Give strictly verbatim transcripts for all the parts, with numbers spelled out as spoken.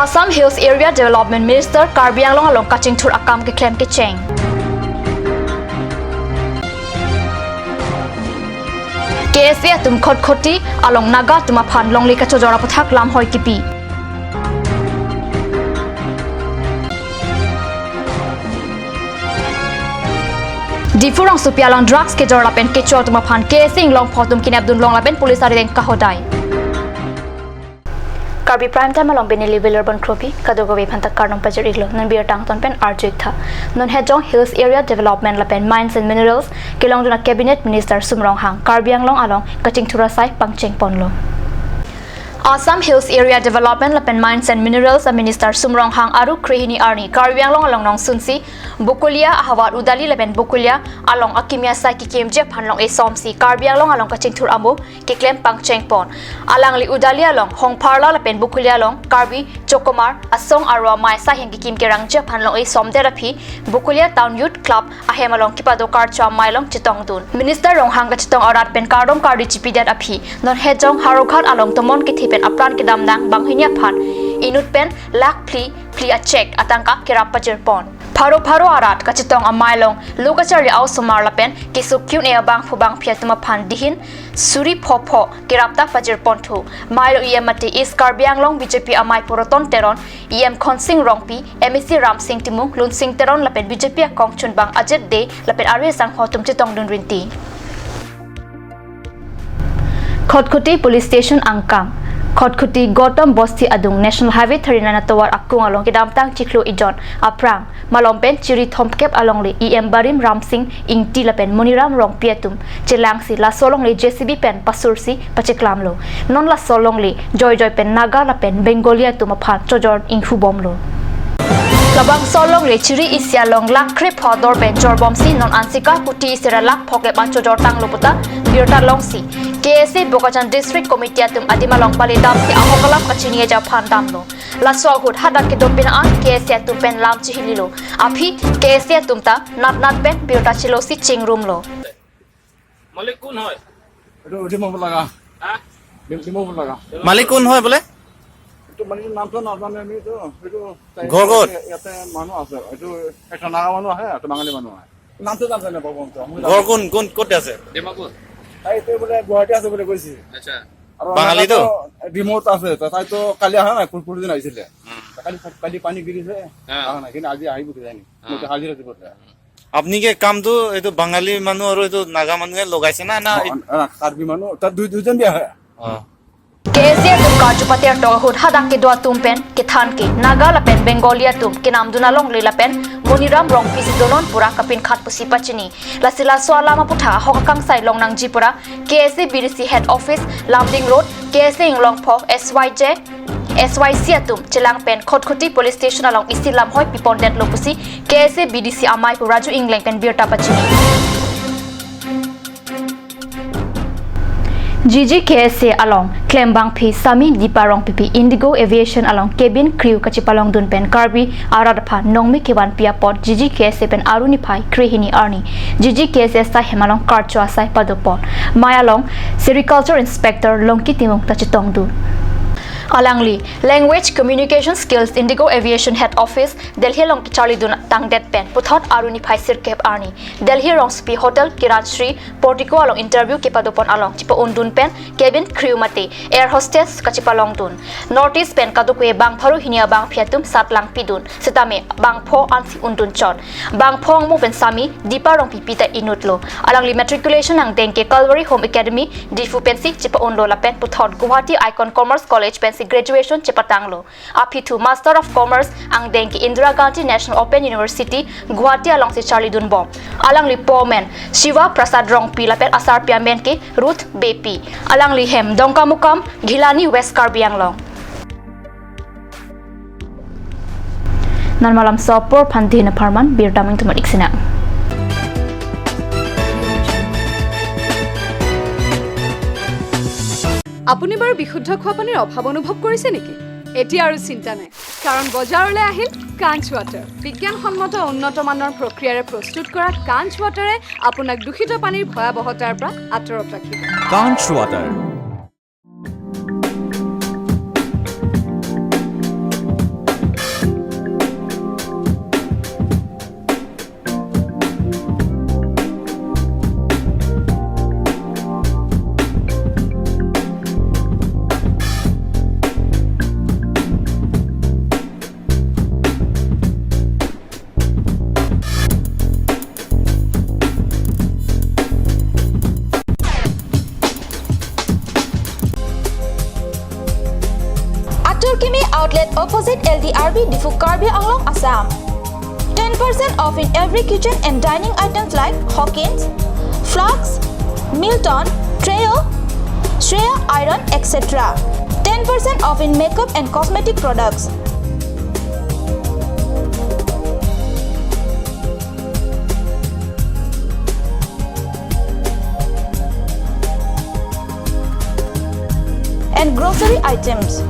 Assam Hills Area Development Minister Karbi Anglong along kachingthur akam keklem kecheng. K S A atum Khatkhati along Naga atum aphan longle kachojor aputhak lamhoi kipi. Diphu rongsopi along drugs kejor lapen kecho atum aphan K S A Inglongpho atum kinep dunlong lapen police arideng kahodai. Karbi Prime Time along Benili Vilarbon Kropi, kadokave aphanta kardom pajir-iklo, non birta angton pen arju-ik tha. Non hejong Hills Area Development lapen Mines and Minerals kelongdun a Cabinet Minister Sum Ronghang Karbi Anglong along kachingthur asai pangcheng ponlo. Assam Hills Area Development lapen Mines and Minerals a Minister Sum Ronghang aru krehini arni Karbi Anglong along nongsunsi Bokolia ahavar Udali lapen Bokolia along akimi asai kekimji aphan long-e somsi Karbi Anglong along kachingthur amo keklem pangcheng pon. Alangli Udali along Hongpharla lapen Bokolia along Karbi Chokomar asong arlo amei asai heng kekim kerangji aphan long-e somdet aphi Bokolia Town Youth Club ahem along kepado karcho amei along chetongdun. Minister Ronghang kachetong arat pen kardom kardi chipidet aphi non hejong Howraghat along tomon kethe pen apran kedamnang banghini aphan inut pen lakh phli phli a cheque atangka kerap pajir pon. Pharo pharo arat kachetong amei along lo kacharli a-osomar lapen keso kyun-e abangphu bangphi atum aphan dihin suri phopho kerap ta pajir ponthu. Mei along E M mate East Karbi Anglong B J P amei Puroton Teron, E M Khonsing Rongpi, M A C Ramsing Timung, Lunsing Teron lapen B J P akongchunbang Ajit Dey lapen ari sangho atum chetongdun rinti. Khatkhati Police Station angkang. Khatkhati Gautam Bosti adung National Highway thirty-nine atovar akung along kedamtang chiklo ejon aphrang malom pen chiri thomkep alongle E M Barim Ramsing Ingti lapen Moniram Rongpi atum chelangsi laso alongle J C B pen pasursi pacheklamlo. Non laso alongle joijoi pen Naga lapen Bengali atum aphan chojor inghubomlo. Labangso alongle chiri isi along lakh krepho ador pen jorbomsi non ansika kuti isi ra lakh phokep an chojor tanglo puta birta longsi K S A Bokajan District Committee atum adim along pali damsi ahok alam kachini eja aphan damlo. Laso ahut hadak kedo pin an K S A atum pen lam chihililo. Aphi K S A atum ta nat nat pen birta chilosi chingrumlo. মালিক কোন হয়? এইটো ডিমপুৰ লগা। হা? ডিম- ডিমপুৰ লগা। মালিক কোন হয় বোলে? এইটো মানে নামটো নাজানো আমি এইটো। এইটো তাই ঘৰ ক'ত? ইয়াতে মানুহ আছে। এইটো এটা নাগা মানুহ আহে, এটা বাঙালী মানুহ আহে। নামটো নাজানো বাবু, আমি ঘৰ কোন কোন ক'ত আছে? ডিমাপুৰ। তাই এইটো বোলে গুৱাহাটী আছে বুলি কৈছে। আচ্ছা। আৰু বাঙালী তো? ডিমৌত আছে। তা- তাই তো কালি অহা নাই, পৰ- পৰদিন আহিছিলে। হুম। তা কালি কালি পানী গিৰিছে, হা। অহা নাই। কিন্তু আজি আহিব কিজানি। মই তো হাজিৰা দিব। আপুনি কি কামটো এইটো বাঙালী মানুহ আৰু এইটো নাগা মানুহে লগাইছে না না? অ, অ, কাৰ্বি মানুহ তাত দুই দুইজন দিয়া হয়। অ। K S A atum karju pater tok ahut hadak kedo atum pen kethan ke Naga lapen Bengali atum kenamdun alongle lapen Moniram Rongpi si donon pura kapinkhat pusi pachini. Lasi laso alam aputhak ahok akangsai longnangji pura K S A B D C Head Office, Lumding Road, K S A Inglongpho, S Y J, S Y C atum chelang pen Khatkhati Police Station along isi lamhoi pipondetlo pusi K S A B D C amei pu Raju Engleng pen birta pachini. G G K S A along klembangpi Sami Dipa Rongpipi Indigo Aviation along cabin crew kachepalongdun pen Karbi arat aphan nongmi kevanpi apot G G K S A pen aru niphai krehini arni G G K S A asai hem along karcho asai padopon. Mei along Sericulture Inspector Longki Timung ta chetongdun. Alangli Language Communication Skills Indigo Aviation Head Office Delhi along kecharlidun tangdet pen puthot aru niphai sirkep arni Delhi rongsopi Hotel Kiran Shri Portico along interview kepadopon along chepa-undun pen cabin crew mate air hostess kachepalongdun. North East pen kadokave bang pharo hini abangpi atum sat langpidun. Sitame bangpho ansi undun chot. Bangpho angmu pen Sami Dipa Rongpipi ta inutlo. Alangli matriculation angdeng ke Calvary Home Academy Diphu pensi chepa-unlo lapen puthot Guwahati Icon Commerce College pensi graduation chepatanglo. Aphi thu Master of Commerce angdeng ke Indira Gandhi National Open University Guwahati alongsi charlidunbom. Alangli po amen Shiva Prasad Rongpi lapen asarpi amen ke Ruth Beypi. Alangli hem Dongkamukam, Gilani, West Karbi Anglong. Non malam so apor aphan dina pharman birta ming tumat iksina. আপুনি বাৰু বিশুদ্ধ খোৱা পানীৰ অভাৱ অনুভৱ কৰিছে নেকি? এতিয়া আৰু চিন্তা নাই, কাৰণ বজাৰলৈ আহিল কাঞ্চ ৱাটাৰ। বিজ্ঞানসন্মত উন্নত মানৰ প্ৰক্ৰিয়াৰে প্ৰস্তুত কৰা কাঞ্চ ৱাটাৰে আপোনাক দূষিত পানীৰ ভয়াৱহতাৰ পৰা আঁতৰত ৰাখিব। Kanch Water. Kimi outlet opposite L D R B Diphu, Karbi Anglong, Assam. Ten percent off in every kitchen and dining items like Hawkins, flasks, Milton, Trio, Shreya iron, et cetera. Ten percent off in makeup and cosmetic products. And grocery items.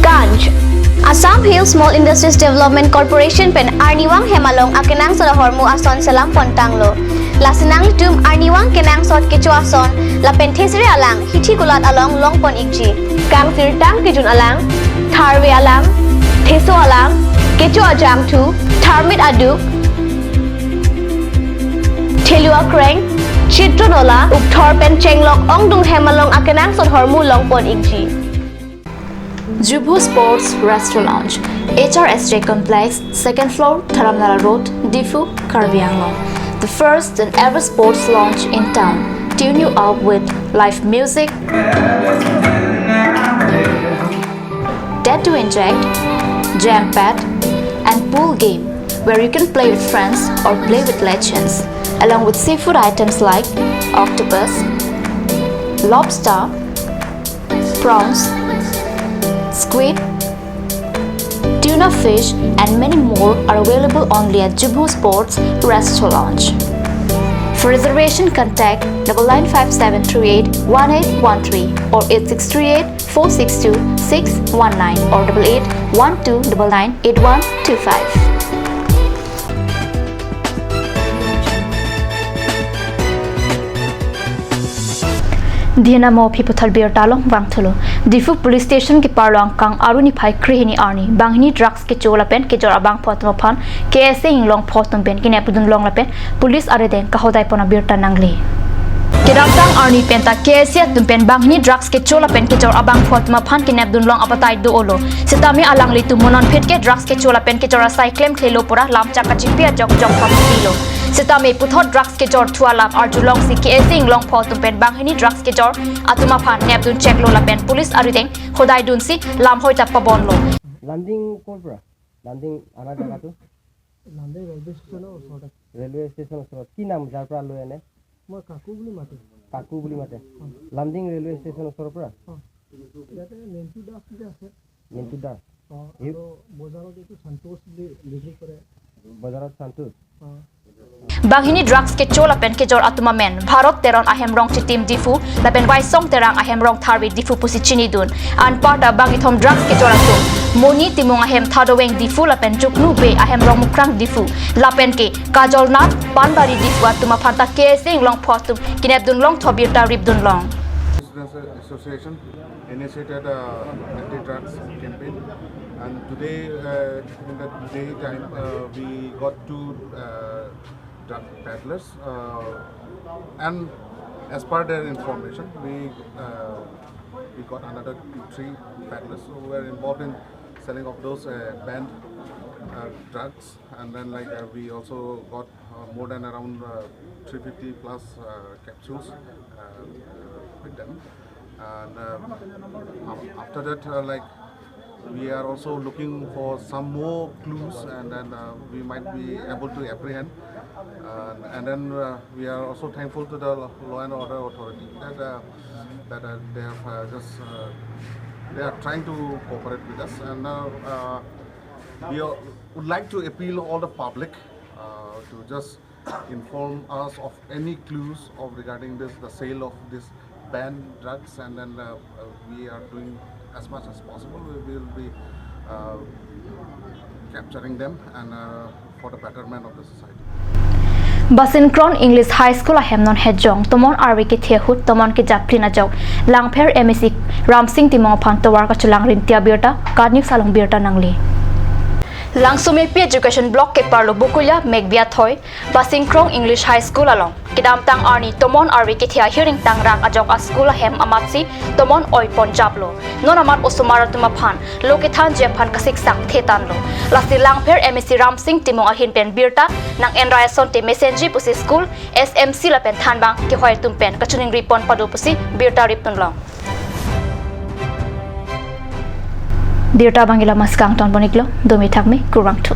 Kanj. Assam Hill Small Industries Development Corporation pen arnivang hem along akenangsot ahormu ason selam pontanglo. Lasi nanglitum arnivang kenangsot kecho ason lapen thesere alang hithi kulat along longpon ikji. Kangsirtang kejun alang, tharve alang, theso alang, kecho ajangthu, tharmit aduk, thelu akreng, chitro nola, ukthor pen chenglok ongdung hem along akenangsot ahormu longpon ikji. Jubhu Sports Restaurant Lounge, H R S J Complex, second floor, Dharamnala Road, Diphu, Karbi Anglong. The first and ever sports lounge in town. Tune you up with live music, dead to inject, jam pad, and pool game, where you can play with friends or play with legends, along with seafood items like octopus, lobster, prawns, squid, tuna fish, and many more are available only at Jubhu Sports Restaurant Lounge. For reservation, contact double nine five seven three eight one eight one three or eight six three eight four six two six one nine or double eight one two double nine eight one two five. Dina mo aphi puthot birta along vangthulo. Diphu Police Station keparlo angkang Aru niphai krehini arni banghini drugs kecho lapen kejor abangphu atum aphan K S A Inglongpho atum pen kenepdunlong lapen police arideng kahodai pon abirta nangle. Kedamtang arni penta K S A atum pen banghini drugs kecho lapen kejor abangphu atum aphan kenepdunlong abatai do-olo. Setame alanglitum mo nonphit ke drugs kecho lapen kejor asai klemklelo pura lamchak kachipi ajok jok pamilo. Setame puthot drugs kejor thu alam arjulongsi K S A Inglongpho atum pen banghini drugs kejor atum aphan nepdun cheklo lapen police arideng khodaidunsi lamhoi ta pabonlo. Lumding ক'ৰ পৰা? লামডিং আমাৰ জেগাটো? লামডিং ৰেলৱে ষ্টেচনৰ ওচৰতে। ৰেলৱে ষ্টেচনৰ ওচৰত। কি নাম যাৰ পৰা লৈ আনে? মই কাকু বুলি মাতো। কাকু বুলি মাতে। অ। লামডিং ৰেলৱে ষ্টেচনৰ ওচৰৰ পৰা? অ। ইয়াতে মিণ্টু দাস যে আছে। মিণ্টু দাস। অ, এই আৰু বজাৰত এইটো সন্তোষ বুলি বিক্ৰী কৰে। বজাৰত সন্তোষ। অ। Banghini drugs kecho lapen kejor atum amen Bharat Teron ahem rong Chitim Diphu lapen Waisong Terang ahem rong Tharve Diphu pusi chinidun. Anparta bangkethom drugs kejor atum Moni Timung ahem Thadoveng Diphu lapen Juknu Bey ahem rong Mukrang Diphu lapen ke Kajol Nath Panbari Diphu atum aphan ta K S A Inglongpho atum kenepdunlong thobirta ripdunlong. Business Association initiated a anti-drugs campaign, and today, uh, in the daytime, uh, we got two, uh, drug peddlers, uh, and as per their information, we, uh, we got another three peddlers who were involved in selling of those, uh, banned, uh, drugs, and then, like, uh, we also got, uh, more than around, uh, three fifty plus, uh, capsules, uh, with them. And, uh, af-, after that, uh, like, we are also looking for some more clues, and then, uh, we might be able to apprehend. And, and then, uh, we are also thankful to the law and order authority that, uh, that, uh, they have, uh, just, uh, they are trying to cooperate with us. And, uh, uh, we are, would like to appeal all the public, uh, to just inform us of any clues of regarding this, the sale of this banned drugs, and then, uh, uh, we are doing as much as possible. We will be, uh, capturing them and, uh, for the betterment of the society. Basinkron English High School ahem non hejong tomon arve kethe ahut tomon kejaplin ajok Langpher M A C Ramsing Timung aphan tovar kachelang rinti abirta KAT News along birta nangle. Langsomepi Education Block keparlo Bokulia Mekbi Athoi, Basingkrong English High School along kedamtang arni tomon arve kethe ahiring tangrang ajok a-school ahem amatsi tomon oipon japlo. Non amat osomar atum aphan lo kethanji aphan kasiksang thetanlo. Lasi Langpher M A C Ramsing Timung ahin pen birta nang-en ra asonte mesenji pusi school, S M C lapen thanbang kehoi atum pen kachiningripon pado pusi birta ripdunlong. Birta abang ila maskang tonpon-iklo, domi thakmi, kurvangthu.